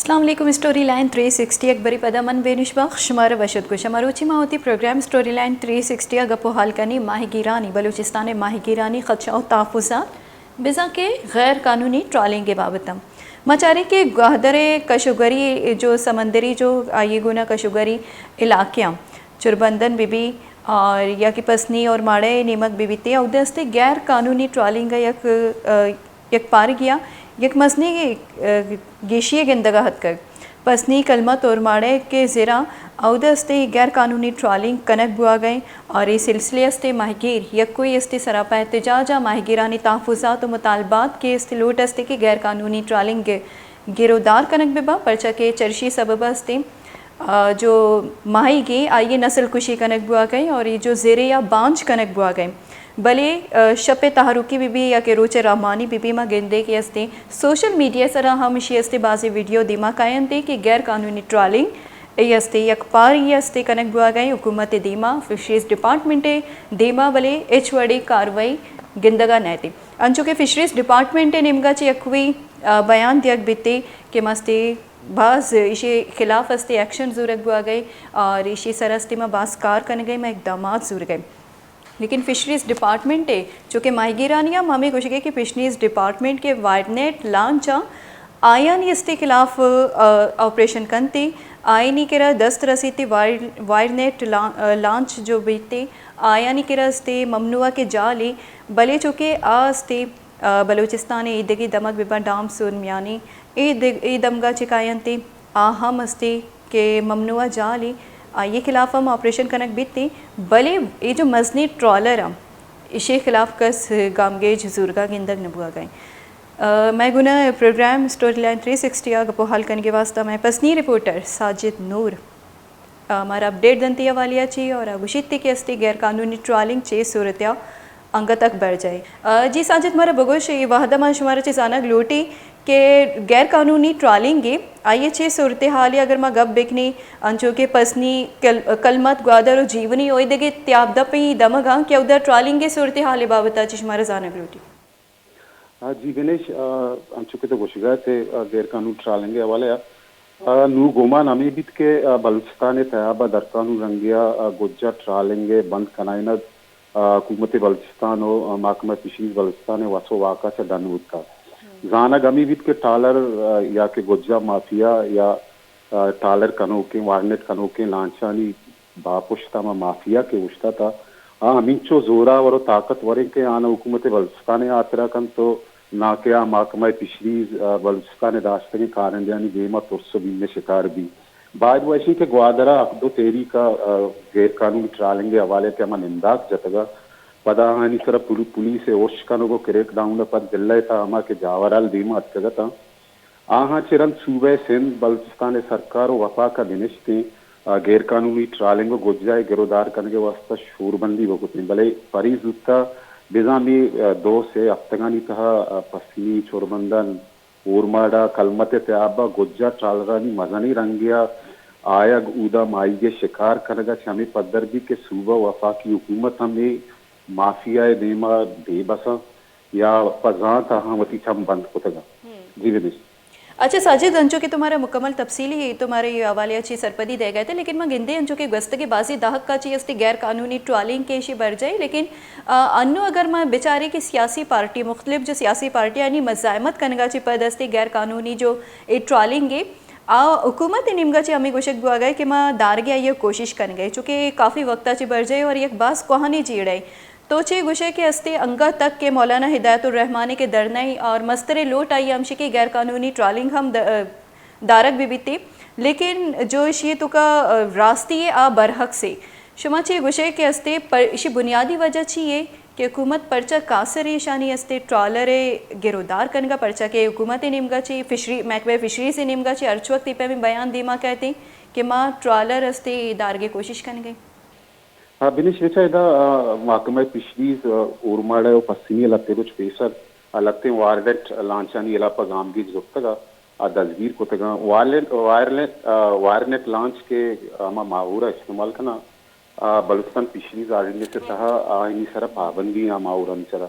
السلام علیکم، story line three sixty ءَ یک برے پدا من بینش بخش شمارا وش اتک گوشاں۔ مروچی ما وتی programme story line three sixty ءَ گپ ءُ حال کنیں ماہیگیرانی، بلوچستان ءِ ماہیگیرانی خدشہ ءُ تحفظات، بزاں کہ غیر قانونی ٹرالنگ ءِ بابت ءَ۔ ما چاریں کہ گوادر ءِ کشوگری جو سمندری جو آئی ءِ گونا کشوگری علاقیاں، چربندن بہ بی اور یا کہ پسنی اور ماڑہ ءِ نیمگ بہ بیت، اود ءَ استے غیر قانونی ٹرالنگ ءِ یک، آ، یک پارگیا یک مزنیں، آ، گیشی ءِ گندگ ءَ اتکگ۔ پسنی، کلمت اور ماڑہ کہ زیراں اود ءَ استے غیر قانونی ٹرالنگ کنگ بوہگ ءَ انت اور اے سلسلے ءَ استے ماہیگیر یکوئی استے سراپا احتجاج ءَ ماہیگیرانی تحفظات ءُ مطالبات کہ استے لوٹ استے کہ غیر قانونی ٹرالنگ گر ءُ دار کنگ بہ باں، پرچا کہ چرشی سبب ءَ استے، آ، جو ماہیگی آئی ءِ نسل کشی کنگ بوہگ ءَ انت اور اے جو زرے یا بانجھ کنگ بوہگ ءَ انت۔ بلے، آ، شپ ءِ تہاروکی بہ بی یا کہ روچ ءِ رحمانی بہ بی، ما گندے کہ استے سوشل میڈیا ءِ سرا ہم اشی استے بازیں ویڈیو دیما کاینت کہ غیر قانونی ٹرالنگ اے استے یک پاری استے کنگ بوہگ ءَ انت حکومت ءِ دیما، فشریز ڈپارٹمنٹ ءِ دیما، بلے ہچ وڑیں کاروائی گندگ ءَ نئیت۔ انچو کہ فشریز ڈپارٹمنٹ ءِ نیمگا چہ یکوئی، آ، بیان دیگ بیتے کہ ما استے باز ایشی خلاف استے ایکشن زورگ بوہگ ءَ اور ایشی سر استے ما باز کار کنگ ءَ، ما اقدامات زورگ ءَ۔ لیکن فشریز ڈپارٹمنٹ ءِ چونکہ ماہیگیرانی ہم ہمے گوشگ ءَ کہ فشریز ڈپارٹمنٹ کہ وائر نیٹ لانچ ءَ آیانی استے خلاف، آ، آپریشن کنتے، آیانی کرا دست رسیتے وائر، وائر نیٹ لا-، آ، لانچ جو بیتے، آیانی کرا استے ممنوعہ کہ جالے، بلے چونکہ آ استے، آ، بلوچستان ءِ ایدگہ دمگ بہ باں ڈام سور میانی، اے دگ-، اے دمگا چہ کاینتے، آ ہم استے کہ ممنوعہ جالے، آئی ءِ خلاف ہم آپریشن کنگ بیتے، بلے اے جو مزنیں ٹرالر آں، ایشی خلاف کس گامگیج زورگا گندگ نہ بوہگ ءَ انت۔ آ، مئے گونا programme story line three sixty ءَ گپ ءُ حال کنگ ءِ واستہ مئے پسنی رپورٹر ساجد نور، آ، مارا اپڈیٹ دنتی حوالے ءَ چی اور آ گوشیت کہ استی غیر قانونی ٹرالنگ چے صورت ءَ انگت تک برجاہ۔ آ، جی ساجد، مارا بگوش، اے وہد ءَ ما شمارا چی زانگ لوٹی کہ غیر قانونی ٹرالنگ ءِ آئی ءِ چے صورتحال ءَ اگر ما گپ بکنیں، انچو کہ پسنی، کل-، کلمت، گوادر ءُ جیونی ءُ ایدگہ تیاب دپی دمگاں کہ اودا ٹرالنگ ءِ صورتحال ءِ بابت ءَ چی شمارا زانگ لوٹی؟ آ، جی بنش، آ، انچو کہ تو گوشگ ءَ ئے، آ، غیر قانونی ٹرالنگ ءِ حوالے ءَ، آ، نوں گمان ہمے بیت کہ، آ، بلوچستان ءِ تیاب ءَ در قانون رنگے ءَ، آ، گجا ٹرالنگ ءِ بند کنائینگ، آ، حکومت بلوچستان ءُ، آ، محکمہ فشریز بلوچستان ءِ وس ءُ واک ءَ چہ ڈن بوتگ۔ زانگ ہمے بیت کہ ٹالر، آ، یا کہ گجا مافیا یا، آ، ٹالر کنوکیں، وارنیٹ کنوکیں لانچانی باپشت ءَ ہما مافیا کہ اوشتات، آ ہمینچو زوراور ءُ طاقتور انت کہ آناں حکومت بلوچستان ءِ ہاترا کنت ءُ ناں کہ آ محکمہ فشریز، آ، بلوچستان ءِ داشتگیں کارندہانی دیم ءَ ترس ءُ بیم ءِ شکار بی۔ باید وش انت کہ گوادر ءَ حق دو تحریک ءَ، آ، غیر قانونی ٹرالنگ ءِ حوالے ءَ کہ ہما ننداک جتگ ءَ، پدا آہانی سرا پولی-، پولیس ءِ ارش کنگ ءُ کریک ڈاؤن ءَ پد ضلع ءِ تہا ہما کہ جاورھال دیم ءَ اتکگ اتاں، آہاں چہ رند صوبہ سندھ، بلوچستان ءِ سرکار ءُ وفاق ءَ بنشتیں، آ، غیر قانونی ٹرالنگ ءُ گجا ءِ گر ءُ دار کنگ ءِ واستہ شوربندی بکتیں، بلے پری زوت ءَ بزاں ہمے، آ، دو سے ہفتگانی تہا، آ، پسنی، چربندن، اورماڑہ، کلمت ءِ تیاب ءَ گجا ٹرالرانی مزنیں رنگے ءَ آیگ، اودا ماہیگ ءِ شکار کنگ ءَ چہ ہمے پدر بیت کہ صوبہ ءُ وفاقی حکومت ہم اے مافیا ءِ دیم ءَ بے بس انت یا پہ زانت آہاں وتی چم بند کتگ انت۔ جی بنش۔ اچھا ساجد، انچو کہ تو مارا مکمل تفصیلی تو مارا اے حوالے ءَ چی سرپدی دئیگ ءَ ئے، لیکن ما گندیں انچو کہ گوستگیں بازیں دہک ءَ چی استی غیر قانونی ٹرالنگ کہ ایشی برجاہی، لیکن، آ، انوں اگر ما بچاریں کہ سیاسی پارٹی، مختلف جو سیاسی پارٹیانی مزاحمت کنگ ءَ چی پد استی غیر قانونی جو اے ٹرالنگ ءَ، آ حکومت ءِ نیمگ ءَ چی ہمے گوشگ بوگ ءَ ئے کہ ما دارگ ءِ آئی ءَ کوشش کنگ ءَ ایں، چونکہ اے کافی وقت ءَ چی برجاہی اور یک باز کوہنیں جیڑہ ئے۔ تو چے گوشئے کہ استے انگت تک کہ مولانا ہدایت الرحمن ءِ کہ دھرنہ ئے اور مستریں لوٹ آئی ہمشی کہ غیر قانونی ٹرالنگ ہم د-، دارگ بہ بیت، لیکن جو ایشی توکا راستی ئے آ برعکس ئے۔ شما چے گوشئے کہ استے پر-، ایشی بنیادی وجہ چی ئے کہ حکومت پرچا قاصر ئے ایشانی استے ٹرالر ءِ گر و دار کنگا، پرچا کہ حکومت ءِ نیمگا چی فشری-، محکمہ فشریز ءِ نیمگا چی ہرچ وقت اے پیمیں بیان دیما کئیت کہ ما ٹرالر استے دارگ ءِ کوشش کنگ ءَ ایں؟ آ، بنش بچار ادا، آ، محکمہ فشریز، آ، اورماڑہ و پسنی ءَ لہتے روچ پیسر، آ، لہتیں وائرلیٹ لانچانی ہلاپ ءَ گامگیج زرتگ ءُ آ دزگیر کتگ اَنت۔ وائرلیٹ، وائرلیٹ، آ، وائرنیٹ لانچ کہ ہما ماہور ءَ استعمال کناں، آ، بلوچستان فشریز آرڈیننس ءِ تہا آہانی سرا پابندی آ ماہورانی سرا۔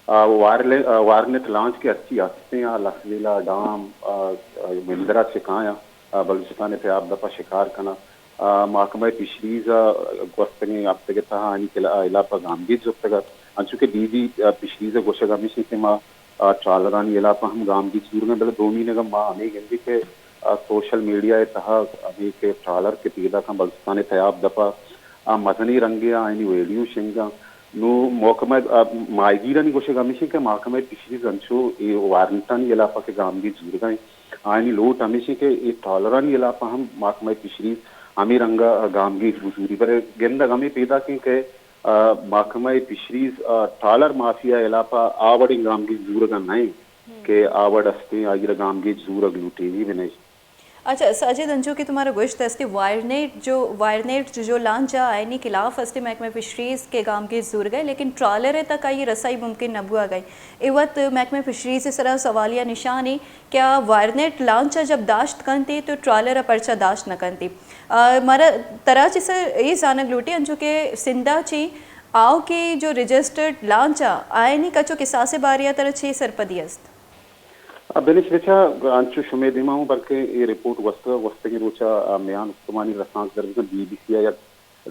آ، وارلے-، آ، وارنٹ لانچ کہ ہرچی ہستیں، آ، لسبیلہ ڈام، آ، آ، مندرا چکایاں، آ، بلوچستان ءِ تیاب دپ ءَ شکار کناں۔ آ، محکمہ فشریز ءَ گوستگیں ہپتگ ءِ تہا آنی کلا-، آ، ہلاپ ءَ گامگیج زرتگ ات۔ انچو کہ ڈی جی، آ، فشریز ءِ گوشگ ہمیش انت کہ ما، آ، ٹرالرانی ہلاپ ءَ ہم گامگیج زورگ ءَ ایں، بلے دومی نیمگ ءَ ما ہمے گندیں کہ، آ، سوشل میڈیا ءِ تہا ہمے کہ ٹرالر کہ پیداک اَں بلوچستان ءِ تیاب دپ ءَ، آ مزنیں رنگے ءَ آیانی ویڈیو شنگ اَں۔ نوں محکمہ، آ، ماہیگیرانی گوشگ ہمیش انت کہ محکمہ فشریز انچو اے وارنٹانی ہلاپ ءَ کہ گامگیج زورگ ءَ انت، آیانی لوٹ ہمیش انت کہ اے ٹرالرانی ہلاپ ءَ ہم محکمہ فشریز ہمے رنگ ءَ گامگیج بزوری۔ بلے گندگ ہمے پیداک انت کہ، آ، محکمہ فشریز، آ، ٹرالر مافیا ءِ ہلاپ ءَ آ وڑیں گامگیج زورگ ءَ نہ انت کہ آ وڑ استیں آئی ءَ را گامگیج زورگ لوٹی۔ جی بنش۔ اچھا ساجد، انچو کہ تمہارا گوشت استی وائرنیٹ جو، وائرنیٹ جو لانچ ءَ آئینی خلاف استی محکمہ فشریز کہ گامگیج زورگ ءَ، لیکن ٹرالر ءِ تک آئی رسائی ممکن نہ بوگ ءَ۔ اے وقت محکمہ فشریز ءِ سرا سوالیہ نشانی کہ آ وائرنیٹ لانچ ءَ جب داشت کنتی تو ٹرالر ءَ پرچا داشت نہ کنتی؟ آ، مارا ترا چہ سر اے زانگ لوٹی انچو کہ سندھ ءَ چی آؤکیں جو رجسٹرڈ لانچ ءَ آئینی کچ و کساس ءِ بارے ءَ ترا چے سرپدی است؟ آ، بنش بچا، انچو شمے دیما ہوں بلکہ اے رپورٹ گوستگ، گوستگیں روچ ءَ، آ، میان استمانی رسانکدر بزاں بی بی سی ءَ یک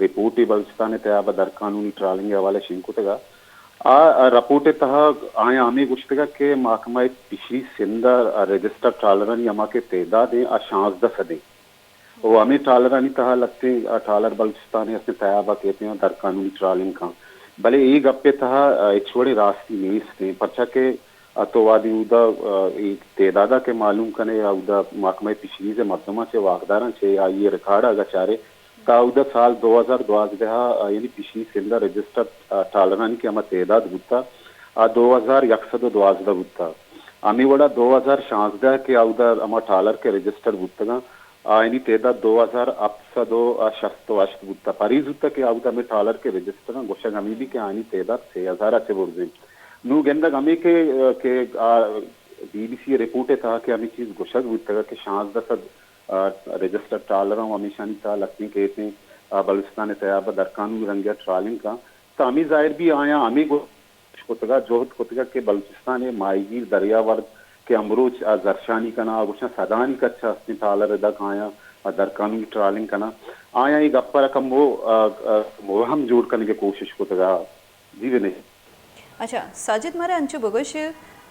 رپورٹے بلوچستان ءِ تیاب ءَ درقانونی ٹرالنگ ءِ حوالہ ءَ شنگ کتگ ءَ۔ آ، آ، رپورٹ ءِ تہا آیاں ہمے گوشتگ ءَ کہ محکمہ فشریز سندھ ءَ رجسٹرڈ ٹرالرانی ہما کہ تعداد ایں آ شانزدہ سد ایں۔ و ہمے ٹرالرانی تہا لہتیں، آ، ٹرالر بلوچستان ءِ استیں تیاب ءَ کیت ایں درقانونی ٹرالنگ کن۔ بلے اے گپ ءِ تہا، آ، ہچ وڑیں راستی نیست ایں، پرچا کہ، آ، تو وہدے اودا، آ، اے تعداد ءَ کہ معلوم کنے، آ، اودا محکمہ فشریز ءِ مردماں چہ، واکداراں چہ آئی ءِ ریکارڈ ءَ اگاں چارے، تا اودا سال دو ہزار دوازدہ ءَ، آ، یعنی فشریز سندھ ءَ رجسٹرڈ، آ، ٹرالرانی کہ ہما تعداد بوتا، آ دو ہزار یک سد و دوازدہ بوتا۔ ہمے وڑا دو ہزار شانزدہ کہ اودا ہما ٹرالر کہ رجسٹر بوتگاں، آیانی تعداد دو ہزار ہپت سد و شست و ہشت بوتہ۔ پریز بوتہ کہ اودا ہمے ٹرالر کہ رجسٹر اَں، گوشگ ہمے بی کہ آیانی تعداد سے ہزار ءَ چہ برز اِنت۔ نوں گندگ ہمے کہ، کہ آ بی بی سی ءِ رپورٹ ءِ تہا کہ ہمے چیز گوشگ بوتگ کہ شانزدہ سد، آ، رجسٹر ٹرالر اَں و ہمیشانی تہا لہتیں کیتیں، آ، بلوچستان ءِ تیاب ءَ درقانونی رنگے ءَ ٹرالنگ کاں، تو ہمے ظاہر بی آیاں ہمے گو- کتگ ءَ، جہد کتگ ءَ کہ بلوچستان ءِ ماہیگیر دریاورد کہ امروچ آ زھرشانی کناں، آ گوشاں سدانی کچ ءَ استیں ٹرالر ادا کایاں، آ درقانونی ٹرالنگ کناں، آیاں اے گپ ءَ را کمو، آ، آ، مبہم جوڑ کنگ ءِ کوشش کتگ ءَ۔ جی بنش۔ اچھا ساجد، مارا انچو بگوش،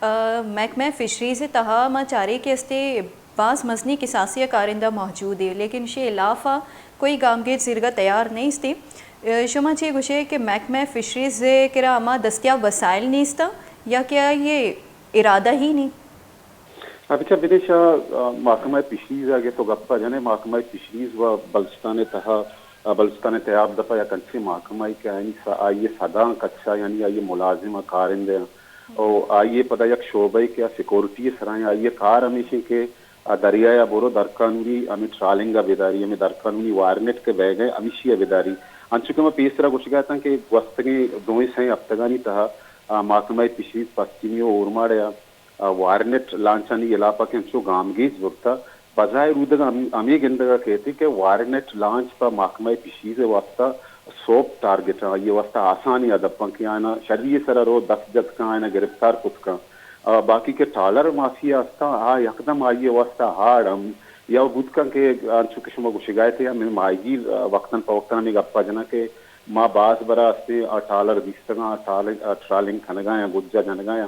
آ، محکمہ فشریز ءِ تہا ما چارے کہ استے باز مزنیں کساسے ءَ کارندہ موجود ایں، لیکن شے ہلاف ءَ کوئی گامگیج زیرگ ءَ تیار نیست ایں۔ اے، شما چے گوشے کہ محکمہ فشریز ءِ کرا ہما دستیاب وسائل نیست اَں یا کہ آئی ءِ ارادہ ہی نیں؟ آ، بچار بنش، آ، محکمہ فشریز ءِ اگہ تو گپ ءَ جنے، محکمہ فشریز و بلوچستان ءِ تہا، آ، بلوچستان ءِ تیاب دپ ءَ یک انچیں محکمہ ءِ کہ آئی س-، آئی ءِ سداں کچ ءَ، یعنی آئی ءِ ملازم ءَ کارندہ اَں۔ او آئی ءِ پدا یک شعبہ ءِ کہ آ سیکورٹی ءِ سرا ایں، آئی ءِ کار ہمیش ایں کہ آ دریا ءَ برو درقانونی ہمے ٹرالنگ ءَ بداری، ہمے درقانونی وارنٹ کہ بئیگ ءَ ہمیشی ءَ بداری۔ انچو کہ ما پیسرا گوشگ ءَ اتاں کہ گوستگیں دوئیں سئیں ہپتگانی تہا، آ، محکمہ فشریز پسچیمی و اورماڑہ ءَ، آ، وارنٹ لانچانی ہلاپ ءَ کہ انچو گامگیج زرتہ، بظاہر اودگہ ہم-، ہمے گندگ ءَ کیت کہ وارنٹ لانچ پہ محکمہ فشریز ءِ واستہ سافٹ ٹارگٹ اَں، آئی ءِ واستہ آسانیں ہدف اَں کہ آیاں شری ءِ سرا رو دست جت کن، آیاں گرفتار کت کن۔ آ، باقی کہ ٹرالر مافیا استاں، آ یکدم آئی ءِ واستہ ہارڈ اَں۔ یا بوت کن کہ انچو کہ شما گوشگ ءَ ات، ہمے ماہیگیر، آ، وقتاً پہ وقتاً ہمے گپ ءَ جناں کہ ما باز برا استیں، آ، ٹرالر دیستگاں، آ، ٹرالنگ، آ، ٹرالنگ کنگا یا گجا جنگا یا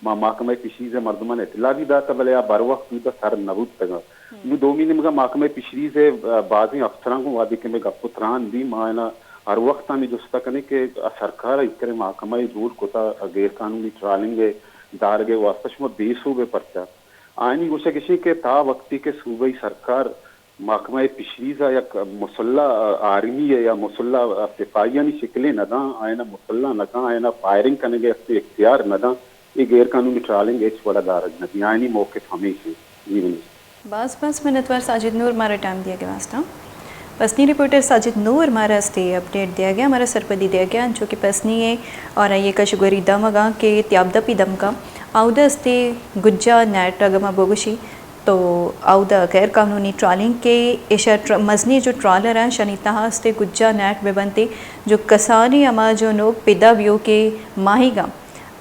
ما محکمہ فشریز ءِ مردماں اطلاع بھی داتہ، بلے آ بر وقت اودا سر نہ بوتگاں۔ نوں دومی نیمگا محکمہ فشریز ءِ، آ، بازیں افسراں گوں وہدے کہ مئے گپ و تران بی، ما آیاں ہر وقت ہمے جست ءَ کنیں کہ آ سرکار ءَ اے کریں محکمہ ءَ جوڑ کتہ، آ غیر قانونی ٹرالنگ ءِ دارگ ءِ واستہ شما بے سوب ءَ پرچا؟ آیانی گوشگ اش ایں کہ تا وقتی کہ صوبائی سرکار محکمہ فشریز ءَ یک مسلح آرمی ءَ یا مسلح سپاہیانی شکلے نہ داں، آیاں مسلح نہ کاں، آیاں فائرنگ کنگ ءِ اختیار نہ داں، اے غیر قانونی ٹرالنگ ہچ وڑا دارگ نہ بیت۔ آیانی موقف ہمیش ایں۔ جی بنش۔ باز باز منتوار ساجد نور مارا ٹائم دیگ ءِ واستہ۔ پسنی رپورٹر ساجد نور مارا استے اپڈیٹ دیگ ءَ، مارا سرپدی دیگ ءَ، انچو کہ پسنی ءَ اور آئی ءِ کشگوری دمگاں کہ تیاب دپی دمگاں، اودا استے گجا نیٹ اگہ ما بگوشی تو اودا غیر قانونی ٹرالنگ کہ ایشا ٹر-، مزنی جو ٹرالر اَں، شانی تہا استے گجا نیٹ بہ بنتے، جو کسانی ہما جو نوک پیدا بیوکیں ماہیگاں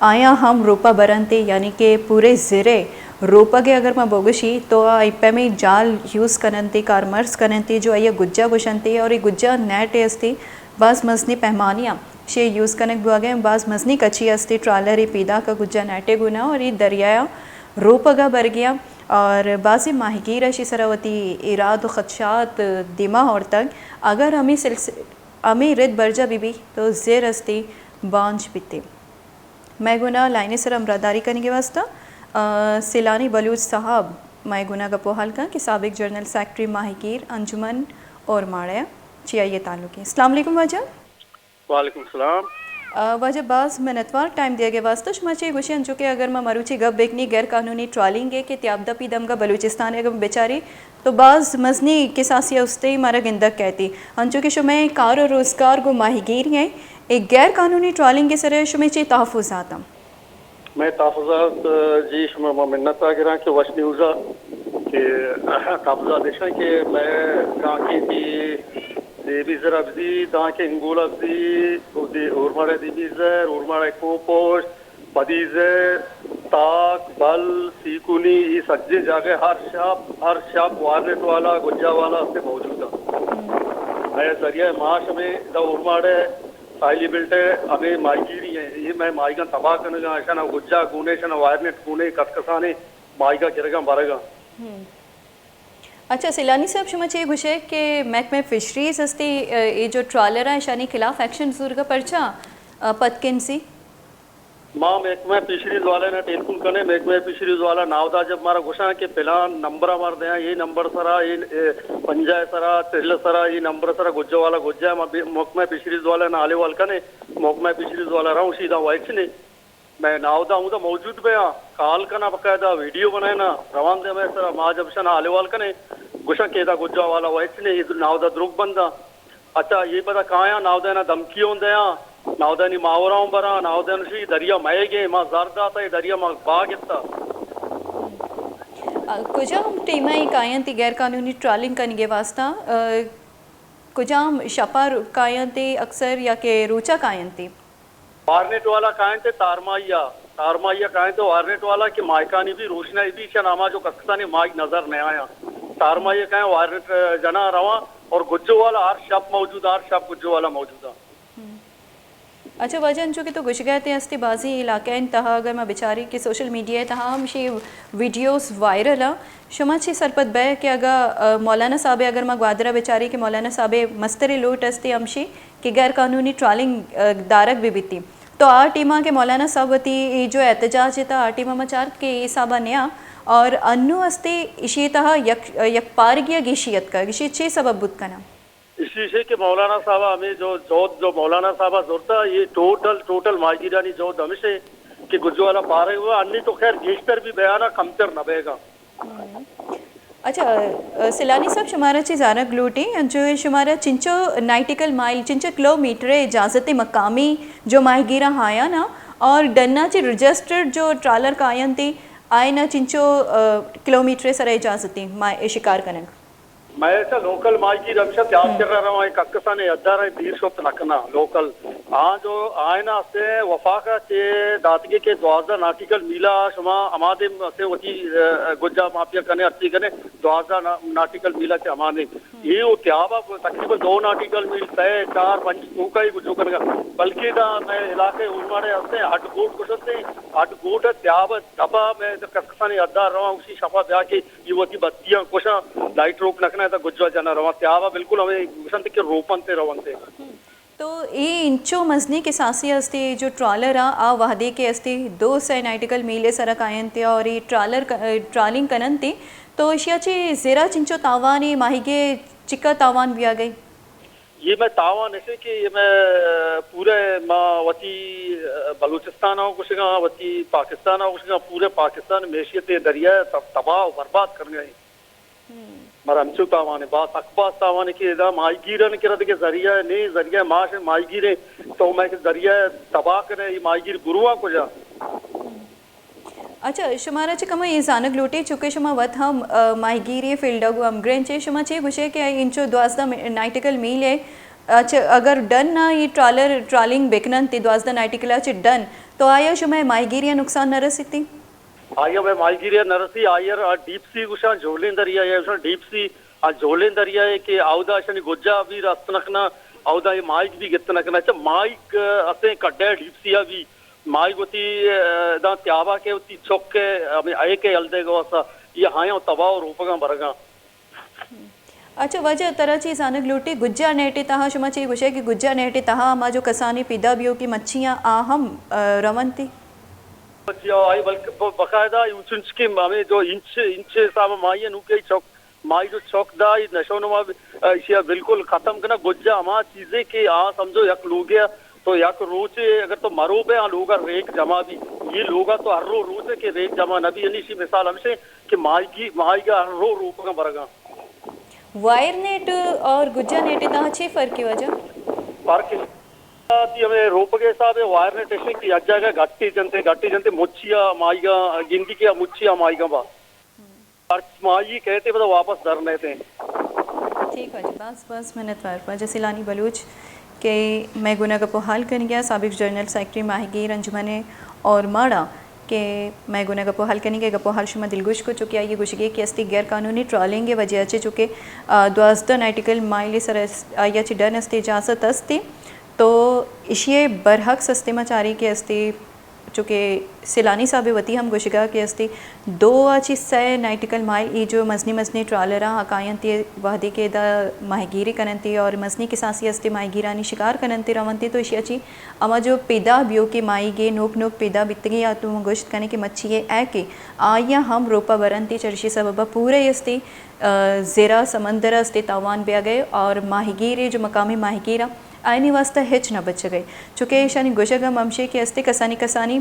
آیاں ہم روپا برنتی، یعنی کہ پورے زرے روپگے اگر ما بگوشی تو آ اے پیمیں جال یوز کننتی، کارمرز کننتی، جو آئی گجا گوشنتی اور اے گجا نیٹے استی، باز مزنی پیمانیاں شے یوز کنگ بوگے، باز مزنی کچی استی، ٹرالرے پیداک گجا نیٹے گونا اور اے دریایا روپگا برگیا اور بازی ماہیگیر اشی سرا وتی ایراد و خدشات دیما آورتگ۔ اگر ہمیں سلس-، ہمیں رد برجا بی بی تو زر استی بانج بیتی۔ مئے گونا لائن سر ہمراہداری کنگے واسطہ، آ، سیلانی بلوچ صاحب مئے گونا گپ و حال کن کہ سابق جنرل سیکرٹری ماہیگیر انجمن اور ماڑے چی آئیے تعلق ہے۔ السلام علیکم واجہ۔ وعلیکم السلام۔ آ، واجہ باز منتوار ٹائم دیگے واسطہ۔ شما چی گوشی انچو کہ اگر ما مروچی گپ بکنی غیر قانونی ٹرالنگ ہے کہ تیاب دپی دمگا بلوچستان ہے اگر بچاری تو باز مزنی کساسی استے مارا گندگ کہتی۔ انچو کہ شمئے کار و روزگار گو ماہیگیری ہیں، اے غیر قانونی ٹرالنگ کے سرے شمئے چی تحفظات ہیں؟ مئے تحفظات، جی، شما ما منت آ گراں کہ وش نیوز آ کہ تحفظات ایشاں کہ مئے گاں کہ دی دیمی زر ابزی، داں کہ انگول ابزی، دی اورماڑے دیمی زر، اورماڑے کوپوش، پدیزہ، تاک، بل، سیکونی، اے سجیں جاگہ ہر شپ، ہر شپ وارنٹ والا، گجا والا استے موجود انت۔ مئے ذریعہ معاش ہمیں دا اورماڑے ساحلی بیلٹ ء ہمیں ماہیگیری ہیں۔ اے مئے ماہیگاں تباہ کنگا، اشانا گجا گونے، اشانا وارنٹ گونے، کس کسانے ماہیگا گرگا برگا۔ اچھا سیلانی صاحب، شما چے گوشے کہ محکمہ فشریز ہستی، اے جو ٹرالر ہیں، اشانی خلاف ایکشن زورگا پرچا، آ، پتکنسی؟ ما محکمہ فشریز والا نا ٹیلیفون کنے، محکمہ فشریز والا ناودا جب مارا گوشاں کہ پلان نمبر مار دیاں، اے نمبر سرا، اے، اے پنجاہ سرا، چل سرا، اے نمبر سرا گجو والا گجا، ما بے-، محکمہ فشریز والا نا حالے وال کنے، محکمہ فشریز والا راں شیدا وائچ نے۔ مئے ناودا اودا موجود بیاں، کال کنا، باقاعدہ ویڈیو بنائینا، روان دے مئے سرا، ما جب شنا حالے وال کنے، گوشاں کہ ادا گجا والا وائچ نے، اے ناودا دروگ بنداں۔ اچھا، اے پدا کایاں، ناودینا دھمکی اوں دیاں، ناودینی ماورا اوں براں، ناودین شی دریا مئیگیں، ما زر داتا، اے دریا ما باگ اتا۔ آ، کجام ٹیمہ اے کاینتی غیر قانونی ٹرالنگ کنگے واسطہ؟ آ، کجام شپا رو-، کاینتی اکثر یا کہ روچا کاینتی؟ وارنٹ والا کاینت تارمائی ء، تارمائی ء کاینت وارنٹ والا کہ ماہکانی بھی روشنائی بھی، چہ ناما جو کسکسانی ماہک نظر نہ آیاں۔ تارمائی ء کاین وارنٹ جنا رواں اور گجو والا ہر شپ موجود، ہر شپ گجو والا موجود۔ اچھا واجہ، انچو کہ تو گوشگا تے ہستی بازی علاقہ ان تہا اگر ما بچاری کہ سوشل میڈیا تہا ہم شی ویڈیوز وائرل آ، شما چی سرپد بئے کہ اگا، آ، مولانا صاحب اگر ما گوادرا بچاری کہ مولانا صاحب مسترے لوٹ استی ہمشی کہ غیر قانونی ٹرالنگ، آ، دارگ بہ بیتی۔ تو آ ٹیما کہ مولانا صاحب وتی اے جو احتجاج تا آ ٹیما ما چارت کہ اے حسابا نیا اور انو استے اشی تہا یک، یک پارگی گیشی اتکا، گیشی چے سبب بوت کنا؟ اشی شے کہ مولانا صاحب ہمیں جو جہد جو مولانا صاحب زورتا، یہ ٹوٹل، ٹوٹل ماہیگیرانی جہد ہمیشے کہ گجوالا پارے ہوا، انی تو خیر گیشتر بھی بیانا کمتر نہ بیگا۔ اچھا، آ، سیلانی صاحب، شمارا چی زانگ لوٹیں، جو شمارا چنچو نائٹیکل مائل، چنچو کلومیٹر اجازت مقامی جو ماہیگیراں آیا نا، اور ڈنا چی رجسٹرڈ جو ٹرالر کاینتی، آئینا چنچو، آ، کلومیٹر سر اجازتی ما-، شکار کنگ؟ مئے چہ لوکل ماہیگیر ہمیشہ تیاب کرا رواں، اے ککسانے ادارہ دیر شفت نہ کناں۔ لوکل آ جو آئین است وفاق ء چہ داتگی کہ دوازدہ ناٹیکل میل ء شما ہما دیم است وتی، ء، گجا ماپیا کنے، ہرچی کنے، دوازدہ نا-، ناٹیکل میل ء چہ ہما دیم۔ اے و تیاب ء تقریباً دو ناٹیکل میل، سئے، چار، پنچ توکا ہی گجو کنگا۔ بلکہ دا مئے علاقے اورماڑے ہستے، ہڈ گوٹ گوشتے، ہڈ گوٹ ء تیاب ء دپا مئے کسکسانی ادار رواں، اسی شپا بیا کہ یہ وتی بتیاں کشاں، لائٹ روک نہ کناں، تا گجا جنا رواں۔ تیابا بالکل ہمیں گوشنت کہ روپنتے رونتے۔ تو اے انچو مزنی کساسی استی جو ٹرالر آ، آ وہدے کے استی دو سئے نائٹیکل میلے سرا کاینتے اور اے ٹرالر ک-، ٹرالنگ کننتے، تو اشیا چی زیرا چنچو تاوانے، ماہیگے چکا تاوان بیا گئی؟ یہ میں تاوان اسے کہ یہ میں پورے ما وتی بلوچستان آؤ گوشگاں، وتی پاکستان آؤ گوشگاں، پورے پاکستان معیشت دریا تب-، تباہ و برباد کرنے ہیں۔ مارا ہمچو تاوانے، باز حق باز تاوانے کہ ادا ماہیگیران کرا دگہ ذریعہ نے، ذریعہ معاش ماہیگیرے، تو میں کہ ذریعہ تباہ کرے، یہ ماہیگیر گروہ کجا؟ اچھا، شمارا چہ کمو اے زانگ لوٹیں، چونکہ شما وت ہم، آ، ماہیگیری فیلڈ ء گوں ہمگرنچ ئے، شما چے گوشے کہ انچو دوازدہ می-، نائٹیکل میل ء، اچھا، اگر ڈن ءَ اے ٹرالر ٹرالنگ بکننت، اے دوازدہ ناٹیکل ءَ چہ ڈن، تو آیا شمئے ماہیگیری ءَ نقصان نہ رسیتی؟ آیا مئے ماہیگیری ءَ نہ رسی، آئی ءَ را ڈیپ سی گوشاں، جہلیں دریا ءَ گوشاں، ڈیپ سی آ جہلیں دریا ءَ کہ اودا اشانی گجا بھی رست نہ کناں، اودا اے ماہیگ بھی گت نہ کناں۔ اچھا، ماہیگ، آ، استیں کڈ ءَ ڈیپ سی ءَ بھی ماہیگ وتی، آ، داں تیابا کہ وتی چک ءَ، ہمے اے کہ یل دے گواسا، یہ ہایاں تباہ و روپگاں برگاں۔ اچھا واجہ، ترا چی زانگ لوٹی، گجا نیٹ ءِ تہا، شما چی گوشے کہ گجا نیٹ ءِ تہا ہما جو کسانیں پیدا بیوکی مچھیاں آ ہم، آ، رونتی؟ جی ہاں، آئی بلکہ ب-، باقاعدہ انچ انچ کہ ہمیں جو انچ، انچ حساب ماہی نوکے چوک، ماہی جو چوک دا، اے نشو نما، آ، اشیا بالکل ختم کنا۔ گجا ہما چیزیں کہ آ سمجھو یک لوگے تو یک روچے اگر تو مرو بے آ لوگا ریک جمع بھی، یہ لوگا تو ہر رو روچے کہ ریک جمع نہ بھی، یعنی اسی مثال ہمشے کہ ماہیگی، ماہیگا ہر رو روپگاں برگاں۔ وائر نیٹ اور گجا نیٹ ءِ تہا چی فرق ہے واجہ؟ فرق ہے، ہمیں روپگ ءِ حساب ءَ وائر نیٹ ایشیں کہ یک جاگہ گٹی جنتے، گٹی جنتے مچیا ماہیگا گندی کہ مچیا ماہیگا با۔ ہرچ ماہی کہتے پدا واپس در نیتے۔ ٹھیک واجہ، باز باز منت وار واجہ سیلانی بلوچ کہ مئے گونا گپ و حال کنگیا، سابق جنرل سیکرٹری ماہیگیر انجمن ءِ اور ماڑا کہ مئے گونا گپ و حال کنگے، گپ و حال شما دلگوش کو، چونکہ آئی گوشگے کہ استی غیر قانونی ٹرالنگ ءِ وجہ چہ چونکہ، آ، دوازدہ ناٹیکل مائل سر اس-، آئی چہ ڈن استی اجازت استی، تو اشی برحق سستے ما چاری کہ استی چونکہ سیلانی صاحب وتی ہم گوشگا کہ استی دو آ چی سئے نائٹیکل مائل ای جو مزنی مزنی ٹرالراں آکاینتی وہدی کہ ادا ماہیگیری کننتی اور مزنی کساسی استی ماہیگیرانی شکار کننتی رونتی تو اشیا چی اما جو پیدا بیوکی ماہیگے نوک نوک پیدا بیتگی یا تو گوشت کنے کہ مچھی اے اے کہ آیا ہم روپا برنتی چرشی سببا پورے استی، آ، زیرا سمندر استی تاوان بیاگے اور ماہیگیرے جو مقامی ماہیگیرا آئینی واسطہ ہچ نہ بچگئے، چونکہ ایشانی گوشگ ہم ہمشی کہ استی کسانی کسانی،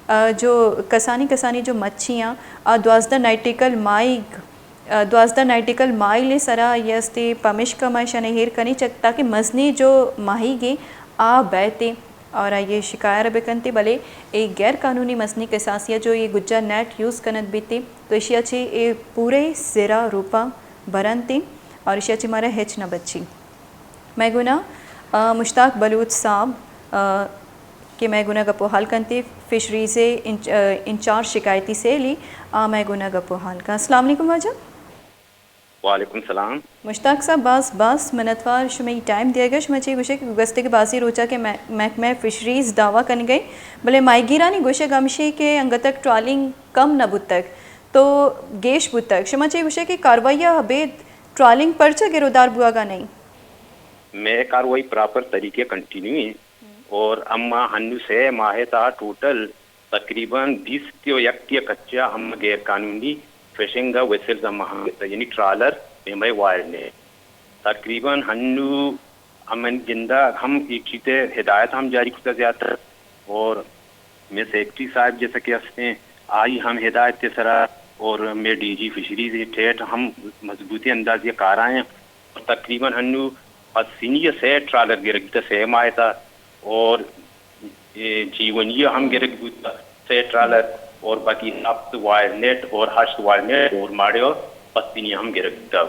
آ، جو کسانی کسانی جو مچھیاں، آ، دوازدہ نائٹیکل ماہیگ، آ، دوازدہ نائٹیکل مائل سرا یہ استی پمشکا ما ایشانی ہیر کنی چک تاکہ مزنی جو ماہیگی آ بیتی اور آئی شکار بکنتی، بلے اے غیر قانونی مزنی کساسیا جو یہ گجا نیٹ یوز کنت بیتی تو ایشیا چی اے پورے زیرا روپا برنتی اور ایشیا چی مارا ہچ نہ بچی۔ مئے گونا، آ، مشتاق بلوچ صاحب، آ، کہ مئے گونا گپ و حال کنتی، فشریز انچ-، آ، انچارج شکایتی سیلی، آ، مئے گونا گپ و حال کا۔ السلام علیکم واجہ۔ وعلیکم السلام۔ مشتاق صاحب، باز، باز منتوار شمئی ٹائم دیگا۔ شما چی گوشے کہ گوستگی بازی روچا کہ مح-، محکمہ فشریز دعویٰ کنگئی، بلے ماہیگیرانی گوشگ ہمشی کہ انگتک ٹرالنگ کم نہ بوتگ، تو گیش بوتگ۔ شما چی گوشے کہ کاروائی ابید ٹرالنگ پرچہ گرودار بوگا نہیں؟ مئے کاروائی پراپر طریقے کنٹینیو ہیں اور اما ہنو سے ماہ تا ٹوٹل تقریباً بیست و یک یا کچا ہم غیر قانونی فشنگ ویسلز ہم ہم، یعنی ٹرالر، مئے وائر نے۔ تقریباً ہنو ہمن گندا ہم ایک چیتے ہدایت ہم جاری کرتا زیادہ تر اور مئے سیکرٹری صاحب جیسا کہ ہستے ہیں، آئی ہم ہدایت کے سرا اور مئے ڈی جی فشریز ٹیٹ ہم مضبوطی انداز یہ کارائیں۔ اور تقریباً ہنو پس سینی سے ٹرالر گرگ بیتا سے ماہ تا اور اے جیونی ہم گرگ بیتا سے ٹرالر اور باقی ہفت وائر نیٹ اور ہشت وائر نیٹ اور ماڑے اور پس سینی ہم گرگ بیتا۔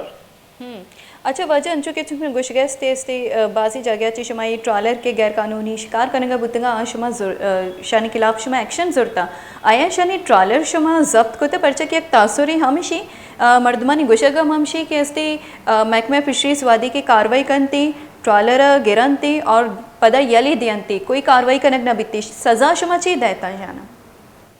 ہم۔ اچھا واجہ، انچو کہ چونکہ گوشگا استے استے، آ، بازی جاگہ چی شما یہ ٹرالر کے غیر قانونی شکار کنگا بوتگا، آ شما زر-، آ، شانی خلاف شما ایکشن زرتا۔ آیا شانی ٹرالر شما ضبط کتا؟ پرچہ کہ یک تاثری ہمشی، آ، مردمانی گوشگ ہم ہمشی کہ استے، آ، محکمہ فشریز وادی کے کاروائی کنتی، ٹرالر گرنتی اور پدا یلی دینتی، کوئی کاروائی کنگ نہ بیتی، سزا شما چی دیتا جانا؟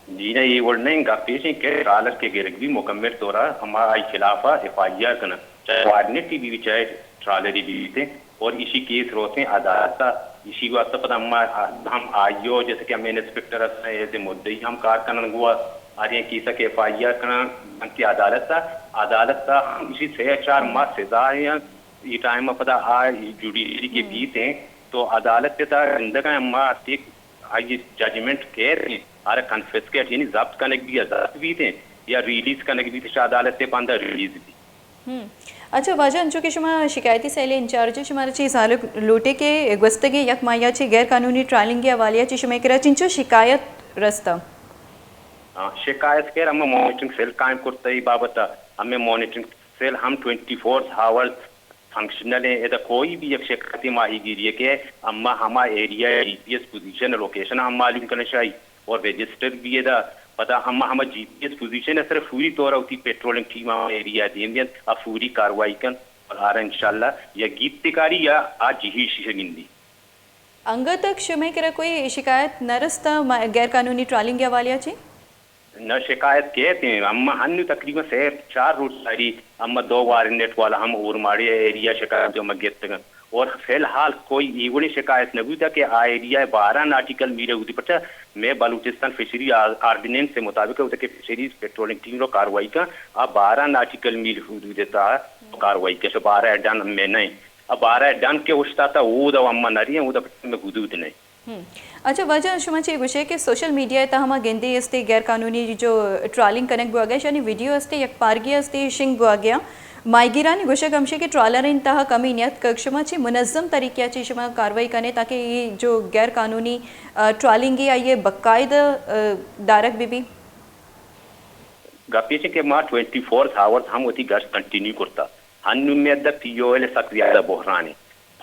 جی نہ، یہ وڑ نہیں، گپ ایش ہیں کہ ٹرالر کے گرگ بھی مکمل طورا ہما آئی خلاف ایف آئی آر کنن، چاہے وارنٹ بھی، چاہے ٹرالری بھی بیتے، اور اسی کیس روتے عدالت، اسی واسطہ پتہ ہم، ہم آئیو، جیسے کہ ہمیں انسپکٹر ہستے ہیں، ایسے مدعی ہم کار کنن گوا، آ رہے ہیں کیسا کہ ایف آئی آر کنن، بلکہ عدالت، عدالت ہم اسی سے چار ماہ سزا ہے، یہ ٹائم پتہ آ جوڈیشری کے بیت ہیں، تو عدالت پتہ زندگا ہم آ آئی ججمنٹ کیت ہیں، آرا کنفسکیٹ یعنی ضبط کنگ بھی، ضبط بیت ہیں یا ریلیز کنگ بیت، شاہ عدالت تے پاندا ریلیز بھی۔ ہم۔ اچھا واجہ، انچو کہ شما شکایتی سیل انچارج، شما چی سالک لوٹے کہ گوستگی یک ماہیا چی غیر قانونی ٹرالنگ کے حوالے چی شما کرا چنچو شکایت رستا؟ ہاں، شکایت کر ہم مانیٹرنگ سیل قائم کرتا ہی بابت، ہمیں مانیٹرنگ سیل ہم ٹوئنٹی فور آورز فنکشنل ہیں، ادا کوئی بھی یک شکایتی ماہی گیری ہے کہ اما ہما ایریا جی پی ایس پوزیشن لوکیشن ہم معلوم کنشائی اور رجسٹر بھی ادا، پدا اما ہما جی پی ایس پوزیشن اثر فوری طور ہوتی پیٹرولنگ ٹیم ہم ایریا دیم دین اب فوری کاروائی کن اور آرا انشاءاللہ یا گیت کاری یا آ جہی شیشہ گندی۔ انگت تک شمئے کرا کوئی شکایت نہ رستا ما-، غیر قانونی ٹرالنگ حوالے چی؟ نہ شکایت کیت ہیں، اما ہنو تقریباً سے چار روز ساری اما دو وارنٹ والا ہم اورماڑی ایریا شکایت جو ما گیتگن اور فی الحال کوئی ایوڑی شکایت نہ بوتا کہ آ ایریا بارہ ناٹیکل میل ہوتی پچا میں بلوچستان فشری آ-، آرڈیننس سے مطابق ہوتا کہ فشریز پیٹرولنگ ٹیم رو کاروائی کا آ بارہ ناٹیکل میل حدود تا کاروائی کا شو بارہ ڈن میں نہیں۔ اب بارہ ڈن کے اوشتاتا اودا اما نری ہیں، اودا پچا میں حدود نہیں۔ ہم۔ اچھا واجہ، شما چے گوشے کہ سوشل میڈیا ءِ تہا ہما گندے استے غیر قانونی جو ٹرالنگ کنگ بوگا، یعنی ویڈیو استے، یک پارگی استے، شنگ بوگیا۔ ماہیگیرانی گوشگ ہمشے کہ ٹرالر ان تہا کمی نیت کگ۔ شما چے منظم طریقہ چے شما کاروائی کنے تاکہ یہ جو غیر قانونی، آ، ٹرالنگ ہے، یہ باقاعدہ، آ، دارگ بی بی؟ گپ ایش کہ ما ٹوئنٹی فور آورز ہم وتی گشت کنٹینیو کرتا۔ ہنو میں دا پی او ایل سک زیادہ بحران ہے۔